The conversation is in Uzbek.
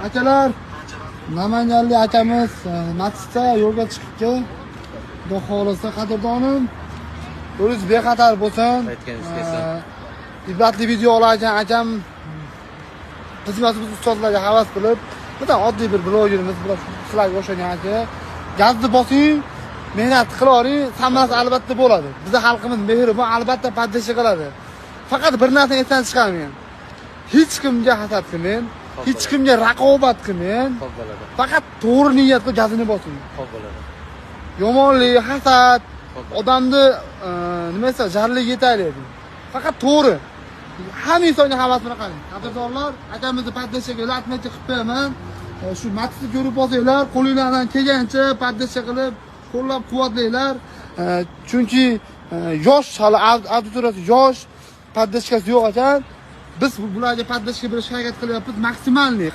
Akalar, namanganlik akamiz Matizda yo'lga chiqibdi. Xudo xohlasa, qadrdonim, yo'lingiz bexatar bo'lsin. Aytganingiz kelsin. Ibratli video olarkan akam biz ustozlarga havas qilib, bitta oddiy bir blogerimiz, bular sizlarga o'xshagan aka. Gazni bosing, mehnat qilavering, samarasi albatta bo'ladi. Bizni xalqimiz mehribon, albatta поддержка qiladi. Faqat bir narsani esdan chiqarmang. Hech kimga hasad qilmang, hech kimga raqobat qilmang. Xo'p bo'ladi. Faqat to'g'ri niyat qilib gazini bosing. Xo'p bo'ladi. Yomonlik, hasad Xo'p. odamni nima desa, jarliga yetaklaydi. Faqat to'g'ri. Hamma insonga havasini qarang. Qadrdonlar, akamizni поддержка ga отметка qilib qo'yaman. Shu Matizni ko'rib olsanglar, qo'linglardan kelgancha поддержка qilib, qo'llab-quvvatlanglar. Chunki yosh hali, auditoriyasi yosh, поддержка si yo'q ekan. Biz bularga поддержка berishga harakat qilyapmiz максимальный.